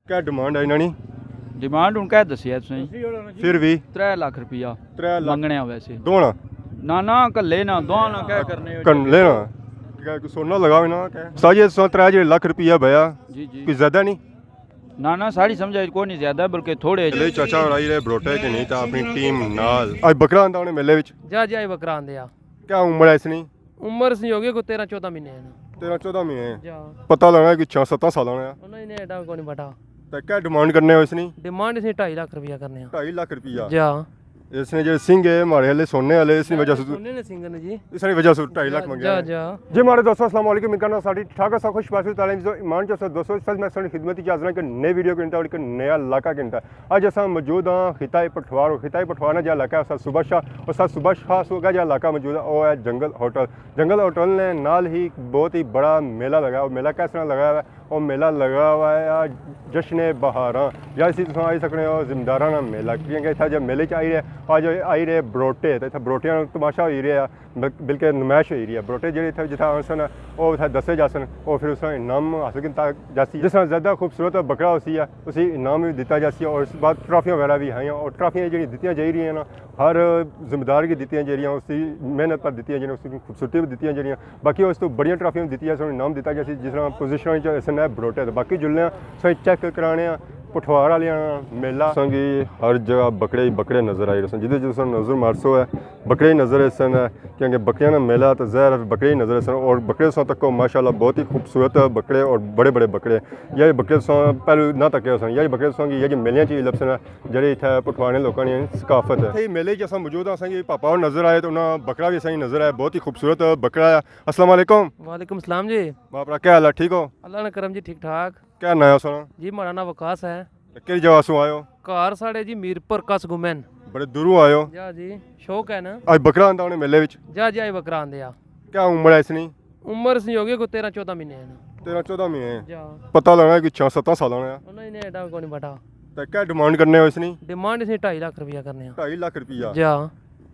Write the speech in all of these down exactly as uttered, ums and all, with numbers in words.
کیا ڈیمانڈ ہے انہاں نی؟ ڈیمانڈ ہن کیا دسیا تسیں؟ پھر بھی ترے لاکھ روپیہ ترے لاکھ منگنے آ ویسے۔ دونا؟ نہ نہ، کلے نہ، دونا کیا کرنے ہو؟ کلے نہ؟ کیا کوئی سونا لگا ہونا کیا؟ استاد جی، اس ترے جڑے لاکھ روپیہ بھیا، جی جی۔ کوئی زیادہ نہیں؟ نہ نہ، ساڑی سمجھ اچ کوئی نہیں زیادہ، بلکہ تھوڑے جے۔ چاچا اور آئی رہے بروٹے کہ نہیں تھا اپنی ٹیم نال۔ آج بکرا آندا ہونے میلے وچ؟ جا جی، آج بکرا آندے آ۔ کیا عمر ہے اس نی؟ عمر اس نی ہوگی کوئی تیرہ چودہ مہینے ہے نا۔ تیرہ چودہ مہینے؟ جا۔ پتہ لگنا کہ چھ ستاں سالاں نے۔ انہاں نے ایڈا کوئی نہیں بٹا۔ تے کیا ڈیمانڈ کرنے ہو اس نی؟ ڈیمانڈ اس نی ڈھائی لاکھ روپیہ کرنے آ۔ ڈھائی لاکھ روپیہ؟ جا۔ اس نے جڑے سنگ ہے ماڑے والے سونے والے، اس نی وجہ سے سونے نے سنگ نے جی۔ اس نی وجہ سے ڈھائی لاکھ جا، منگے جا، نے۔ جا۔ جی ماڑے دوستو، السلام علیکم، امید کرنا ساڑی ٹھیک ٹھاک ہو، سب خوش باش تعلیم جو ایمان چ سو دوستو، اس وقت میں ساڑی خدمت چ حاضر ہاں کہ نئے ویڈیو کے اندر، ایک نیا علاقہ کے اندر۔ اج اساں موجود ہاں خطہ پٹھوار، اور خطہ پٹھوار نا جا علاقہ ہے، استاد صبح شاہ، استاد صبح شاہ سو کا جا علاقہ موجود ہے، وہ ہے جنگل ہوٹل۔ جنگل ہوٹل نے نال ہی بہت ہی بڑا میلہ لگا ہے۔ وہ میلہ کس طرح لگا ہوا ہے؟ وہ میلہ لگا ہوا ہے جشن بہاراں، یا اسی تساں آئی سکنے ہو زمینداراں نا میلہ، کیونکہ اتھا جب میلے چ آئی رہے، آج آئی رہے بروٹے، تے اتھا بروٹیاں نا تماشا ہوئی رہا، بل-، بلکہ نمائش ہوئی رہی ہے۔ بروٹے جڑے اتھا جتھا آسن، وہ اتھا دسے جاسن، وہ پھر اس طرح انعام حاصل کیتا جاسی۔ جس طرح زیادہ خوبصورت بکرا ہوسی ہے، اسی انعام بھی دتا جاسی ہے، اور اس بعد ٹرافیاں وغیرہ بھی ہیں، اور ٹرافیاں جڑی دتیاں جائی رہی ہیں نا، ہر ذمہ دار کی دتیاں جیڑیاں، اس کی محنت پر دتیاں جیڑیاں، اس کی خوبصورتی پر دتیاں جیڑیاں۔ باقی اس تو بڑیاں ٹرافیاں دتیاں، سانوں انعام دتا جیا سی، جس طرح پوزیشن وچ اس نے بروٹے تے۔ باقی جلنے آں، سانوں چیک کرانے آں، پٹھوار آلیاں میلہ۔ سانگی ہر جگہ بکرے ہی بکرے نظر آئی رہے سن، جدھر جدھر سانوں نظر مارسو ہے، بکرے ہی نظر ایسن ہے، کیونکہ بکریاں نا میلہ تے ظاہر ہے بکرے ہی نظر ایسن، اور بکرے ساں تکو ماشاءاللہ بہت ہی خوبصورت بکرے اور بڑے بڑے بکرے۔ یا بکرے ساں پہلو نہ تکے سن، یا بکرے ساں کی یا جی میلیاں چ ہی لبسن۔ جیڑے اتھے پٹھوانے لوکاں نی ثقافت ہے۔ اتھے میلے چ اساں موجود ہاں، اساں کی پاپا اور نظر آئے تے انہاں بکرا بھی اساں کی نظر آیا، بہت ہی خوبصورت بکرا ہے۔ السلام علیکم۔ وعلیکم السلام جی۔ ماں بھرا کیا حال ہے، ٹھیک ہو؟ اللہ نے کرم جی، ٹھیک ٹھاک۔ کیا ناں ہے سونا؟ جی ماڑا ناں وقاص ہے۔ تے کیڑی جگہ سوں آئے ہو؟ گھر ساڑے جی میرپور کس گمن۔ بڑے دوروں آئے ہو؟ جا جی، شوق ہے نا۔ اج بکرا آندا ہونے میلے وچ؟ جا جی، اج بکرا آندے آ۔ کیا عمر ہے اس نی؟ عمر اس نی ہوگی کوئی تیرہ چودہ مہینے ہے نا۔ تیرہ چودہ مہینے؟ جا۔ پتہ لگنا کوئی چھ ستاں سالاں نے۔ انہاں نے ایڈا کوئی نہیں بٹا۔ تے کیا ڈیمانڈ کرنے ہو اس نی؟ ڈیمانڈ اس نی ڈھائی لاکھ روپیہ کرنے آ۔ ڈھائی لاکھ روپیہ؟ جا۔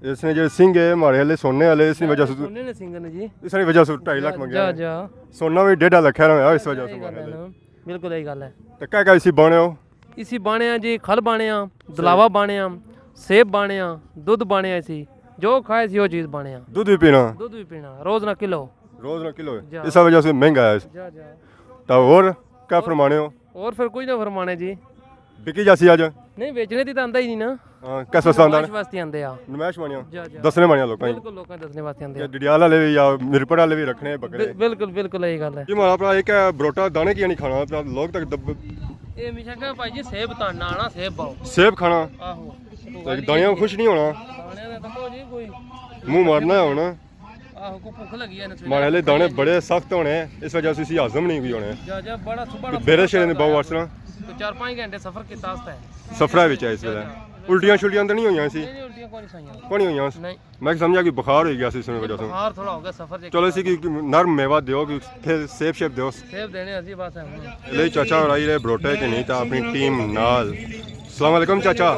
اس نے جڑے سنگ ہے ماڑے والے سونے والے، اس نی وجہ سے سونے نے سنگ نے جی۔ اس نی وجہ سے ڈھائی لاکھ جا، منگے جا، نے۔ جا۔ سونا بھی ڈیڑھ لاکھ ہے نا، اس وجہ سے یہی گل ہے ماڑے والے۔ نا۔ بالکل یہی گل ہے۔ تے کیا کیا اسی بانے ہو؟ اسی بانے آ جی، کھل بانے آ، صحیح۔ دلاوا بانے آ، سیب بانے آ، دودھ بانے آ اسی، جو کھائے سی وہ چیز بانے آ۔ دودھ بھی پینا؟ دودھ بھی پینا، روز نہ کلو۔ روز نہ کلو ہے؟ جا۔ اس وجہ سے مہنگا ہے۔ جا، جا۔ تے اور کیا اور فرمانے ہو؟ اور پھر کچھ نہ فرمانے جی۔ بکی جاسی اج؟ نہیں، بیچنے دی تے آندا ہی نہیں نا۔ ہاں، کس واسطے آندا نمائش نے؟ واسطے آندے آ۔ نمائش بانیاں؟ جا، جا۔ دسنے بانیاں لوکاں کی؟ بالکل، لوکاں کی دسنے واسطے آندے آ۔ کہ ڈڈیال والے بھی یا میرپور والے بھی رکھنے بکرے؟ بل-، بالکل، بالکل، یہی گل ہے۔ یہ ماڑا بھرا ایک ہے بروٹا، دانے کیاں نہیں کھانا؟ لوگ تک دب-، اے ہمیشہ کہہ بھائی جی، سیب تاننا آنا، سیب پاؤ۔ سیب کھانا؟ آہو۔ تے دانیاں خوش نہیں ہونا؟ دانیاں دا تکو جی کوئی منہ مارنا ہے ہونا۔ آہو، کوئی بھوک لگی ہے نا سویرے۔ ماڑے والے دانے بڑے سخت ہونے، اس وجہ سے اسی ہضم نہیں بھی ہونے۔ جا، جا، بڑا صبح نا بیرے سفر شیرے نے کیتا بہو ہے۔ ارسنا۔ تو چار پانچ گھنٹے سفر کیتا اس تے۔ سفرہ وچ آئے اس ویلے۔ جا، جا۔ الٹیاں شلٹیاں تو نہیں ہوئیاں سی؟ نہیں، نہیں، الٹیاں کوئی نہیں سائیاں۔ کوئی نہیں ہوئیاں؟ نہیں۔ میں سمجھا کہ بخار ہوئی گیا سی اس وجہ سے۔ بخار تھوڑا ہو گیا سفر چ۔ چلو اسی کی نرم میوہ دیو، کہ پھر سیب شیب دیو۔ سیب دینے ہاں جی، بس ہن۔ لے چاچا اور آئی رہے بروٹے کہ نہیں تا اپنی ٹیم نال۔ السلام علیکم چاچا،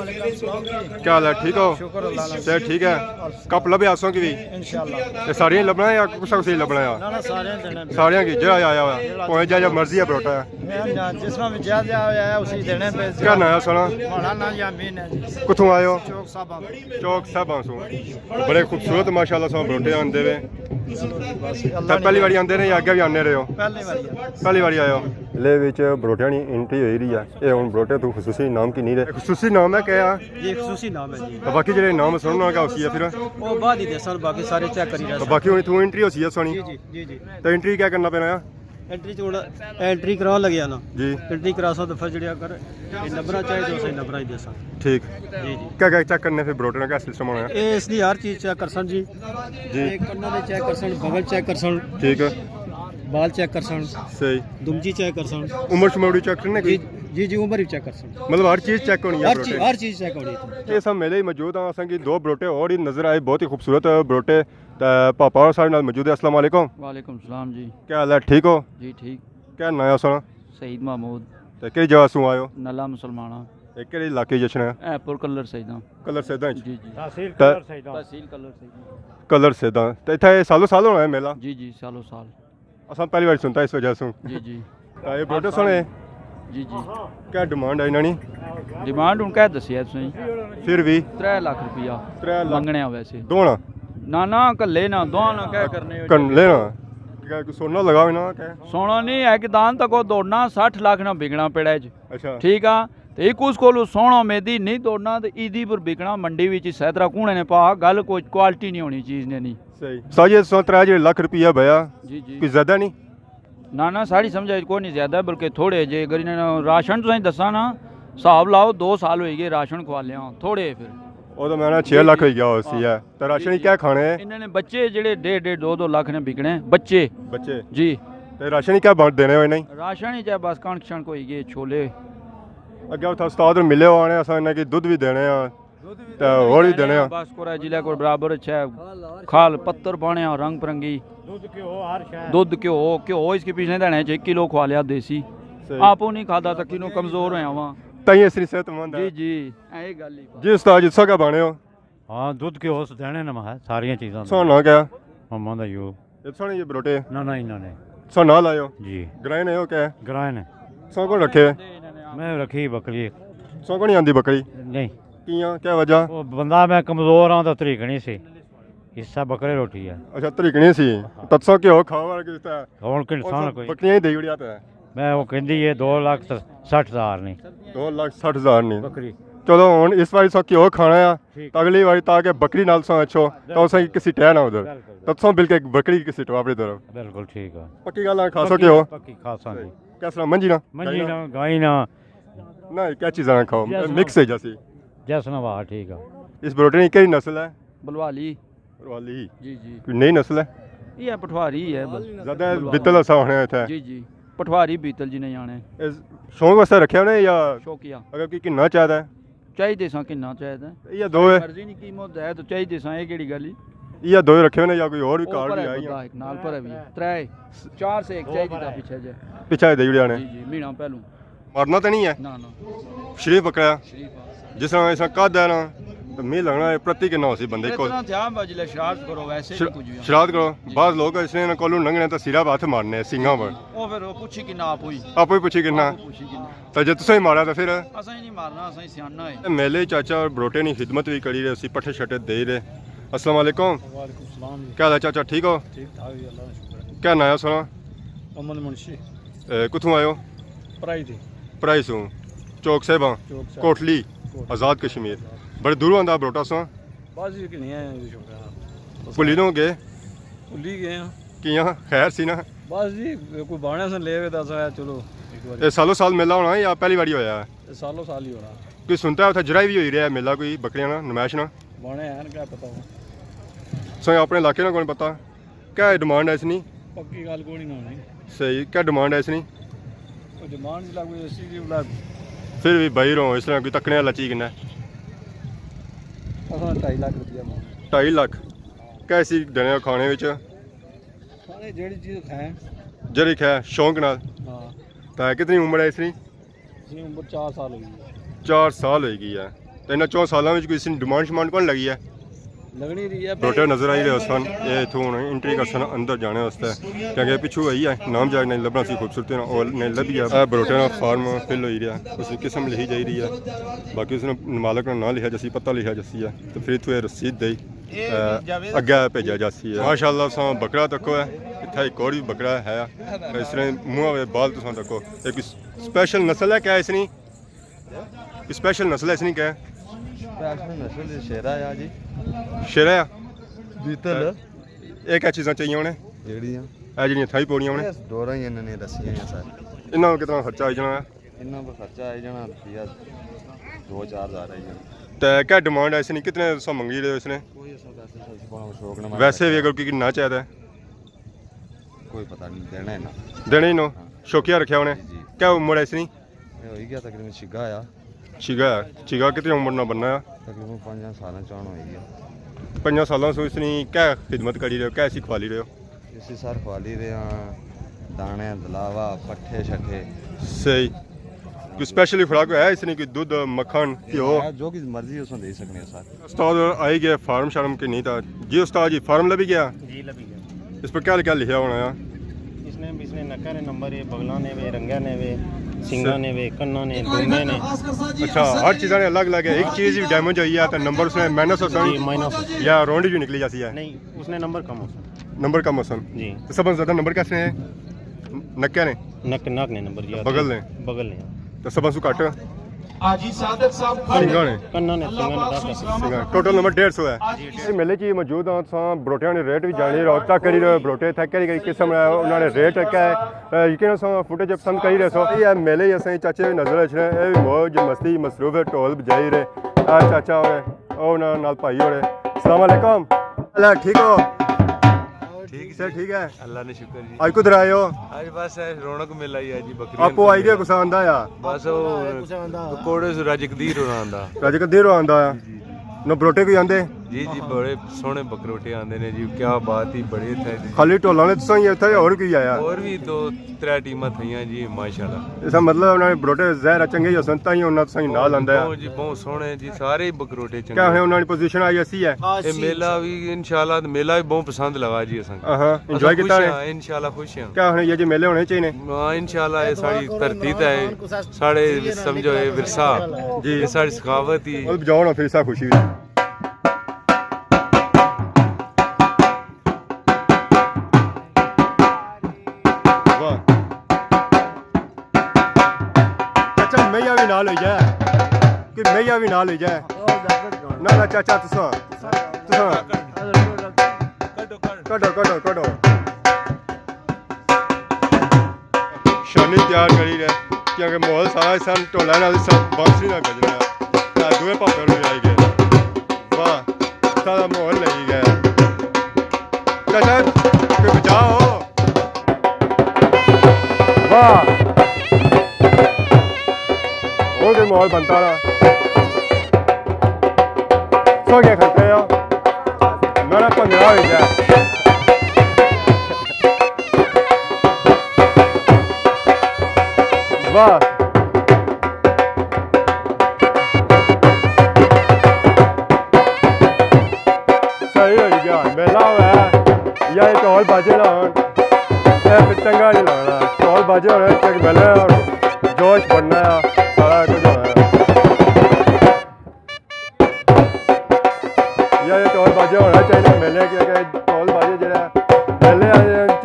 کیا حال ہے؟ ٹھیک ہو؟ شکر اللہ کا۔ صحت ٹھیک ہے؟ کپ لبھے آسوں کی بھی؟ انشاءاللہ۔ یہ ساریاں لبنا یا کسا کسا لبنا ہے؟ نہ، نہ، ساریاں دینے پہ۔ ساریاں کی جڑا آیا ہوا ہے، جڑا پویں جا جا مرضی ہے بروٹا ہے۔ میں نہ، جس طرح بھی جا جا آیا ہے، اسی دینے پہ۔ کیا ناں ہے سونا؟ ماڑا ناں یامین ہے جی۔ کتھوں آئے ہو؟ چوک صاحب۔ چوک صاحب سو۔ بڑے خوبصورت ماشاءاللہ سو بروٹے آندے وے۔ بس، اللہ تے پہلی نے واری آندے نے یا اگے بھی آنے رہے ہو؟ پہلی واری ہے۔ پہلی واری آئے ہو؟ لے وچ بروٹیاں نی انٹری ہوئی رہی ہے۔ اے ہن بروٹے تو خصوصی انعام کی نہیں رہے۔ خصوصی انعام ہے کیا؟ یہ خصوصی انعام ہے جی۔ تو باقی جڑے انعام سننا کیا ہوسی ہے پھر؟ وہ بعد ہی دسن، باقی سارے چیک کری رہے تو سن۔ باقی ہن تو انٹری ہوسی ہے سونی؟ جی، جی، جی، جی۔ تو انٹری کیا کرنا پینا ہے؟ انٹری چ ہن انٹری کراؤ لگیا نا۔ جی۔ انٹری کراسو تو پھر جڑے اگر یہ نمبر چاہیے تو اسے نمبر ہی دساں۔ ٹھیک۔ جی، جی۔ کیا کیا چیک کرنے پھر بروٹے نا کیا سسٹم ہونا ہے؟ اے اس دی ہر چیز چیک کرسن جی۔ جی۔ اے کناں دے چیک کرسن، بغل چیک کرسن۔ ٹھیک ہے۔ بال چیک کرسن۔ صحیح۔ دمجی چیک کرسن۔ عمر شمر بھی چیک کرنے جی، کی؟ جی، جی، عمر بھی چیک کرسن۔ مطلب ہر چیز چیک ہونی ہے ہر بروٹے؟ چیز، ہر چیز چیک ہونی ہے۔ اس ہم میلے ہی موجود ہاں، اساں کی دو بروٹے اور ہی نظر آئے، بہت ہی خوبصورت بروٹے۔ تے پاپا اور ساڑے نال موجود ہے۔ السلام علیکم۔ وعلیکم السلام جی۔ کیا حال ہے؟ ٹھیک ہو؟ جی ٹھیک۔ کیا ناں ہے سونا؟ سعید محمود۔ تے کہڑی جگہ سوں آئے ہو؟ نلا مسلمانہ۔ تے کہڑے علاقے جشن ہے؟ اے پور کلر سیداں۔ کلر سیداں جی؟ جی جی۔ تحصیل تے کلر سیداں۔ تحصیل کلر سیداں۔ کلر سیداں۔ تے اتھا اے سالوں سال ہونا ہے میلہ؟ جی جی، سالوں سال۔ اساں پہلی واری سنتا اس وجہ سوں۔ جی جی۔ تے اے بروٹے سونے؟ جی، جی۔ کیا ڈیمانڈ ہے انہاں نی؟ ڈیمانڈ ہن کیا دسیا تسیں؟ پھر بھی؟ ترے لاکھ روپیہ ترے لاکھ۔ منگنے آ ویسے۔ دونا؟ نہ، نہ، کلے نہ، دونا نہ، کیا کرنے ہو؟ کلے نہ؟ کیا کوئی سونا لگا ہونا کیا؟ سونا نہیں ہے، کہ دان تک وہ دوڑنا، سٹھ لاکھ نہ بکنا پیڑا چ۔ اچھا۔ ٹھیک آ؟ تے ایک اس کولوں سونا امیدی نہیں دوڑنا، تے ایدی پر بکنا، منڈی وچ اس طرح کونے نے پا، گل کوئی کوالٹی نہیں ہونی چیز نے نہیں۔ صحیح۔ استاد جی، سو ترے جیڑے لاکھ روپیہ بیا، جی، جی۔ کوئی زیادہ نہیں؟ نہ، نہ، ساڑی سمجھا وچ کوئی نہیں زیادہ، بلکہ تھوڑے جے، اگر انہاں نے راشن تساں دساں نا، حساب لاؤ، دو سال ہوئی گئے راشن کھوا لیاں، تھوڑے پھر۔ او تو میں نا چھ لاکھ ہوئی گیا ہو سی ہے۔ تے راشن ہی کیا کھانے ہیں؟ انہاں نے بچے جڑے ڈیڑھ، ڈیڑھ، دو، دو لاکھ نے بکنے، بچے۔ بچے؟ جی۔ تے راشن ہی کیا بن دینے ہوئے نہیں؟ راشن ہی چاہے بس کݨک شݨک ہوئی گئے، چھولے۔ اگے اتھا استاد ملے ہوئے نے، اساں انہاں کی دودھ بھی دینے آں۔ تے ہور وی دینے آ۔ بس کورا جلے کول برابر اچھا ہے۔ کھال پتر پانے آ رنگ پرنگی۔ دودھ گھیو ہر شے۔ دودھ گھیو، گھیو اس کی پچھلے دہاڑے چ ایک کلو کھوا لیا دیسی۔ صحیح۔ آپ نہیں کھادا تے کنوں کمزور ہویا واں۔ تائیں اس نی صحت مند ہے۔ جی، جی، اے گل ہی۔ جی استاد جی، تساں کیا بانے ہو؟ ہاں، دودھ گھیو اس دینے نے میں ساریاں چیزاں۔ تساں ناں کیا؟ محمد ایوب۔ اے تساں نے یہ بروٹے؟ نہ، نہ، انہاں نے۔ تساں نال آئے ہو؟ جی۔ گرائیں نے ہو کیا؟ گرائیں نے۔ تساں کون رکھے؟ میں رکھی بکری۔ تساں کون نہیں آندی بکری؟ نہیں۔ کیاں؟ کیا وجہ؟ وہ بندہ میں کمزور ہاں تو تریکنی سی۔ حصہ بکرے روٹی ہے۔ اچھا، تریکنی سی۔ ہاں۔ تساں کیا ہو کھاوا کس طرح؟ ہن کہ انسان کوئی۔ بکریاں ہی دے اڑیا پہ۔ میں وہ کہندی ہے دو لاکھ سٹھ ہزار نہیں۔ دو لاکھ سٹھ ہزار نہیں۔ بکری۔ چلو ہن اس واری تساں گھیو کھانا ہے، ٹھیک۔ تے اگلی واری تاکہ بکری نال تساں اچھو، تے تساں کی کسی ٹے نہ ادھر۔ بالکل، بالکل۔ تے تساں بلکہ بکری کسی ٹو اپنی طرف۔ بالکل ٹھیک ہے۔ پکی گل ہے، کھاسو پکی، گھیو؟ پکی کھاساں جی۔ کس طرح منجی نا؟ منجی نا، گائیں نا۔ نہ، کیا چیزاں نہ کھاؤ، جیسا مکس ہے جیسی۔ جیسا نا واہ، ٹھیک ہے۔ اس بروٹے نی کیڑی نسل ہے؟ بلوالی۔ بلوالی۔ جی، جی۔ کوئی نئی نسل ہے؟ یہ پٹھواری ہے بس۔ زیادہ بلوالی۔ بیتل اسا ہونے اتھے۔ جی، جی۔ پٹھواری بیتل جی نہیں آنے۔ اے شوق واسطے رکھیا ہونے یا؟ شوقیہ۔ اگر کوئی گھننا چاہتا ہے؟ چاہیے ساں، گھننا چاہتا ہے۔ یہ دو ہے۔ مرضی نہیں، قیمت ہے تو چاہیے ساں، یہ کیڑی گل ہے؟ یہ دو رکھے ہونے یا کوئی اور بھی او کار پر بھی ہے آئی بندہ ہیں؟ ایک نال پر ہے بھی۔ ترے، چار سے ایک چاہیے تھا پیچھے جے۔ پیچھے دے جڑے آنے۔ جی، جی، مہینہ پہلوں۔ مرنا تے نہیں ہے؟ نہ، نہ۔ شریف بکرا ہے۔ شریف ہے۔ جس طرح اس طرح قد ہے نا، تو می لگنا ہے پرتی کنا ہو سی بندے اس کول۔ طرح تھیا با جلے شرارت کرو، ویسے شر-، نہیں کچھ بھی۔ شرارت کرو۔ جی۔ بعض لوگ اس نے انہاں کولوں لنگھنے تے سرا ہتھ مارنے سنگاں پر۔ او پھر او پچھی کنا آپ ہوئی۔ آپ ہی پچھی کنا۔ آپ ہی پچھی کنا۔ تو جے تساں ہی مارا تو پھر؟ اساں ہی نہیں مارنا، اساں ہی سیانا ہے۔ میلے چاچا بروٹے نی خدمت بھی کری رہے، اسی پٹھے شٹے دے رہے۔ السلام علیکم۔ وعلیکم السلام جی۔ کیا حال ہے چاچا، ٹھیک ہو؟ ٹھیک ٹھاک جی، اللہ کا شکر ہے۔ کیا ناں ہے سونا؟ امن منشی۔ اے، کتھوں آئے ہو؟ پرائی تھی۔ پرائی سوں۔ چوک صاحباں؟ چوک صاحب۔ کوٹلی؟ کوٹلی۔ آزاد کشمیر۔ بڑے دوروں آندا بروٹا ساں؟ بس جی، کہ نہیں آئے ہیں، شکر ہے۔ بھلی نہ گئے؟ بھلی گئے ہیں۔ کیاں؟ خیر سی نا؟ بس جی، کوئی بانے سے لے گئے تھا، سا چلو، ایک بار۔ اے سالوں سال میلہ ہونا ہے یا پہلی واری ہویا ہے؟ اے سالوں سال ہی ہونا۔ کوئی سنتا ہے اتھا جرائی بھی ہوئی رہا ہے میلہ، کوئی بکریاں نا، نمائش نا؟ بانے ہیں، کیا پتہ ہو۔ سو اپنے علاقے نا کون پتہ؟ کیا ڈیمانڈ ہے اس نی؟ پکی گل کوئی نہیں ہونی۔ صحیح، کیا ڈیمانڈ ہے اس نی؟ کوئی ڈیمانڈ جلا کوئی اسی دی بلا۔ پھر بھی بھائی رو اس طرح کوئی تکنے والا چیز کنا؟ اساں ڈھائی لاکھ روپیہ مانگ۔ ڈھائی لاکھ؟ کیا اسی دینے کھانے وچ؟ کھانے جیڑی چیز کھائیں۔ جیڑی کھائے شوق نال؟ ہاں۔ تے کتنی عمر ہے اس نی؟ اس نی عمر چار سال ہوئی ہے۔ چار سال ہوئی گئی ہے۔ تے انہاں چار سالاں وچ کوئی اس نی ڈیمانڈ شمانڈ کون لگی ہے؟ لگنی رہی ہے۔ بروٹے نظر آئی رہے سن، اے اتھوں ہن انٹری کرسن، اندر جانے واسطے، کیونکہ پچھو آئی ہے، نام جاگ نہیں لبنا سی، خوبصورتی نال او نہیں لبھی ہے۔ اے بروٹے نا فارم فل ہوئی رہیا، اس نی قسم لکھی جائی رہی ہے، باقی اس نے مالک نا نام لکھیا جاسی، پتہ لکھیا جاسی ہے، تے پھر اتھوں اے رسید دئی، اے، اگے بھیجا جاسی ہے۔ ماشاءاللہ، ساں بکرا تکو ہے، اتھا ایک اور بھی بکرا ہے، اس نے منہ وے بال تساں تکو، ایک اسپیشل نسل ہے کیا اس نی؟ اسپیشل نسل ہے اس نی کیا؟ اسپیشل نسل شیرا ہے جی۔ شیرا ہے؟ بیتل۔ اے کیا چیزاں چاہیے ہونے؟ جیڑیاں۔ اے جیڑیاں تھائی پوڑیاں ہونے؟ ڈوراں ہی انہاں نے رسیاں ہیں سر۔ انہاں کو کتنا خرچہ آئی جانا ہے؟ انہاں کو خرچہ آئی جانا روپیہ دو چار ہزار آئی جانا۔ تے کیا ڈیمانڈ ہے اس نی؟ کتنے سو منگی رہے ہو اس نے؟ کوئی اس وقت ایسے شوق نہ ویسے بھی اگر کوئی نہ چاہتا ہے؟ کوئی پتہ نہیں، دینا ہے نا۔ دینا ہی نو؟ ہاں۔ شوقیہ رکھیا ہونے؟ جی، جی۔ کیا عمر ہے اس نی؟ یہ ہوئی گیا تقریباً چھگا آیا۔ چھگا ہے؟ چھگا کتنی عمر نہ بننا ہے؟ تقریباً پنجاں سالاں چون ہوئی گیا۔ پنجاں سالاں سے اس نی کیا خدمت کری رہے ہو؟ کیا اسی کھوالی رہے ہو؟ اسی سر کھوالی رہے ہاں، دانے، دلاوا، پٹھے شٹھے۔ صحیح۔ کوئی اسپیشلی خوراک ہے اس نی؟ کوئی دودھ، مکھن، گھیو؟ جو بھی مرضی اس نے دے سکنے ہیں سر۔ استاد آئی گئے فارم شارم کے نہیں تھا؟ جی استاد جی، فارم لبھی گیا؟ جی، لبھی گیا۔ اس پر کیا کیا لکھیا ہونا ہے؟ اس نے، اس نے نکا نے نمبر ہے، بغلان نے وے، رنگا نے وے، سنگاں نے وے، کناں نے، دومے نے۔ اچھا، ہر چیزاں نے الگ الگ ہے۔ ایک چیز بھی ڈیمیج ہوئی ہے تو نمبر اس نے مائنس ہوسن؟ جی، مائنس ہوسن۔ یا راؤنڈ بھی نکلی جاسی ہے؟ نہیں، اس نے نمبر کم ہوسن۔ نمبر کم ہوسن۔ جی۔ تو سب سے زیادہ نمبر کس نے ہے؟ نکے نے؟ نک، نک نے نمبر جی۔ بغل نے؟ بغل نے۔ تو سب سے گھٹ؟ حاجی صادق صاحب سنگاں نے؟ کناں نے، سنگاں نے دس۔ سنگاں۔ ٹوٹل نمبر ڈیڑھ سو ہے۔ اس میلے چ موجود ہاں، تساں بروٹیاں نے ریٹ بھی جانی رہو، چیک کری رہو بروٹے اتھے کہڑی کہڑی قسم ہے، انہاں نے ریٹ کیا ہے۔ یقیناً تساں فوٹیج پسند کری رہے سو۔ یہ میلے ہی اساں چاچے نظر اچھنے، اے بھی موج مستی مصروف ہے، ڈھول بجائی رہے۔ آ چاچا ہوئے، او انہاں نال بھائی ہوئے۔ السلام علیکم۔ اللہ ٹھیک ہو؟ ٹھیک سے ٹھیک ہے۔ اللہ نے شکر جی۔ اج کدھر آئے ہو؟ اج بس اے رونق میلہ ہی ہے جی، بکریاں آپ آئی گئے۔ کسا آندا یا؟ بس او کوڑے سے راجہ قدیر ہونا آندا۔ راجہ قدیر ہونا آندا۔ جی، جی۔ نو بروٹے کوئی آندے؟ جی، جی، بڑے سوہنے بکروٹے آندے نے جی، کیا بات ہی، بڑے تھے جی۔ خالی ڈھولاں نے تساں ہی اتھے یا ہور کوئی آیا؟ ہور بھی دو ترے ٹیماں تھیاں جی، ماشاءاللہ۔ اس کا مطلب انہاں نے بروٹے ظاہر ہے چنگے ہی ہوسن، تاں ہی انہاں تساں ہی نال آندا ہے۔ بہت جی، بہت سوہنے جی، سارے ہی بکروٹے چنگے۔ کیا ہے انہاں نی پوزیشن آئی ایسی ہے؟ اے میلہ بھی انشاءاللہ، میلہ بھی بہت پسند لگا جی اساں۔ ہاں، انجوائے کیتا ہے؟ انشاءاللہ خوش ہیں۔ کیا ہے یہ جے میلے ہونے چاہیے؟ ہاں، انشاءاللہ یہ ساری دھرتی تے ہے، ساڑے سمجھو یہ ورثہ، جی۔ یہ ساڑی ثقافت ہی۔ بجاؤ نا پھر سا خوشی ہوئی۔ واہ۔ چاچا، میاں بھی نال ہوئی جائے۔ کہ میاں بھی نال ہوئی جائے۔ نہ، نہ، چاچا، تساں۔ تساں۔ کڈو، کڈو، کڈو۔ شانی تیار کری رہے، کیونکہ ماحول سارا اس ٹولہ نال، اس بانسری نال گجنا ہے۔ دوئے پاپے بھی آئی گئے۔ واہ، سارا ماحول لگی گیا۔ چاچا، کوئی بچاؤ۔ واہ۔ ہن تے ماحول بنتا رہا۔ سو گیا کھڑتے ہو۔ میرا بھنگڑا ہوئی گیا۔ واہ۔ صحیح ہوئی گیا۔ میلہ ہویا ہے۔ یا یہ ڈھول باجے نہ ہون، اے پھر چنگا نہیں لگنا۔ ڈھول باجے ہونے چاہیے، میلے اور جوش بننا ہے، سارا کچھ ہونا ہے۔ یا یہ ڈھول باجے ہونا چاہیے میلے، کیونکہ ڈھول باجے جڑا ہے، میلے آلے وچ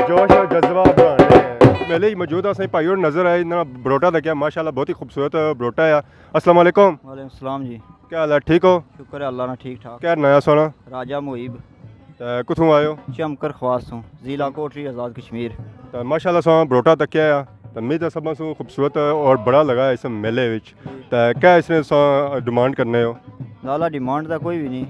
جوش اور جذبہ بڑھانے ہیں۔ میلے وچ موجود اساں بھائی اور نظر آئے، انہاں بروٹا تکیا، ماشاءاللہ بہت ہی خوبصورت بروٹا ہے۔ السلام علیکم۔ وعلیکم السلام جی۔ کیا حال ہے؟ ٹھیک ہو؟ شکر ہے اللہ نا، ٹھیک ٹھاک۔ کیا ناں ہے سونا؟ راجہ محیب۔ تے کتھوں آئے ہو؟ چمکر خواص سوں، ضلع کوٹلی آزاد کشمیر۔ تے ماشاءاللہ سونا بروٹا تکیا ہے، تے میں تے سب سوں خوبصورت اور بڑا لگا ہے اس میلے وچ۔ تے کیا اس نے سو ڈیمانڈ کرنے ہو؟ لالا، ڈیمانڈ دا کوئی بھی نہیں۔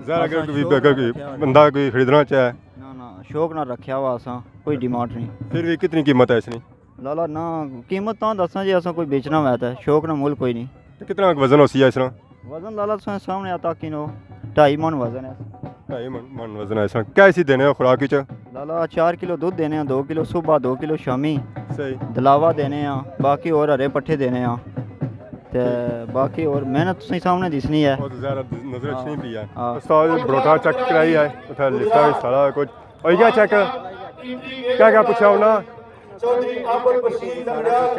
ظاہر اگر اساں کوئی، شوق اگر نال کوئی رکھیا ہویا۔ بندہ کوئی خریدنا چاہے؟ نہ، نہ، شوق نال رکھیا ہوا اساں، کوئی ڈیمانڈ نہیں۔ پھر بھی کتنی قیمت ہے اس نے؟ لالا، نہ قیمت تاں دساں جی، اساں کوئی بیچنا ہویا تے شوق نال مل کوئی نہیں۔ تے کتنا وزن ہوسی ہے اس طرح؟ وزن لالا تساں سامنے آ تاکہ نو، ڈھائی من وزن ہے۔ ڈھائی من، من وزن ہے اس طرح۔ کیا اسی دینے ہو خوراک وچ؟ لالا، چار کلو دودھ دینے ہیں، دو کلو صبح، دو کلو شامی۔ صحیح۔ دلاوا دینے ہیں، باقی اور ہرے پٹھے دینے ہیں۔ تے باقی اور محنت تساں سامنے دسنی ہے۔ وہ تو ظاہر نظر اچھنی پئی ہے۔ ہاں۔ استاد بروٹا چیک کرائی ہے، اتھا لکھا ہے سارا کچھ۔ ہوئی گیا چیک؟ کیا کیا پچھا انہاں؟ چودھری عامر بشیر لنگڑا،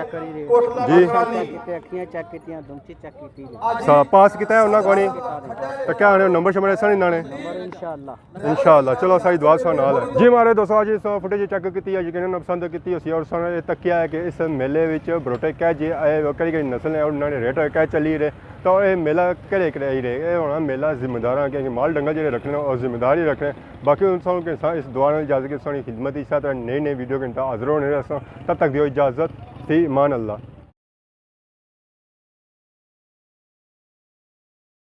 کوٹلہ جی۔ مکھانی۔ کیتے اکھیاں چیک کیتیاں، دھونچی چیک کیتی جی۔ سا پاس کیتا ہے انہاں کونی؟ تے کیا آنے نمبر شمبر ایسا نہیں نانے؟ نمبر انشاءاللہ۔ انشاءاللہ۔ چلو، ساری دعا سا نال ہے۔ جی، ہمارے دوستو، آج اس فوٹیج چیک کیتی ہے، یقیناً پسند کیتی ہوسی اور سن یہ تکیا ہے کہ اس میلے وچ بروٹے کہہ جے آئے، کہڑی کہڑی نسل ہے اور انہاں نے ریٹ کہہ چلی رہے۔ تو اے میلہ کہڑے کرائی رہے؟ اے ہونا میلہ ذمہ داراں، کیونکہ مال ڈنگر جڑے رکھنے، او ذمہ دار ہی رکھنے۔ باقی ان ساں کے ساں اس دعا نال اجازت کہ ساں نی خدمت اسی طرح نئی نئی ویڈیو کے نال حاضر ہونے رہساں۔ تب تک دیو اجازت، فی امان اللہ۔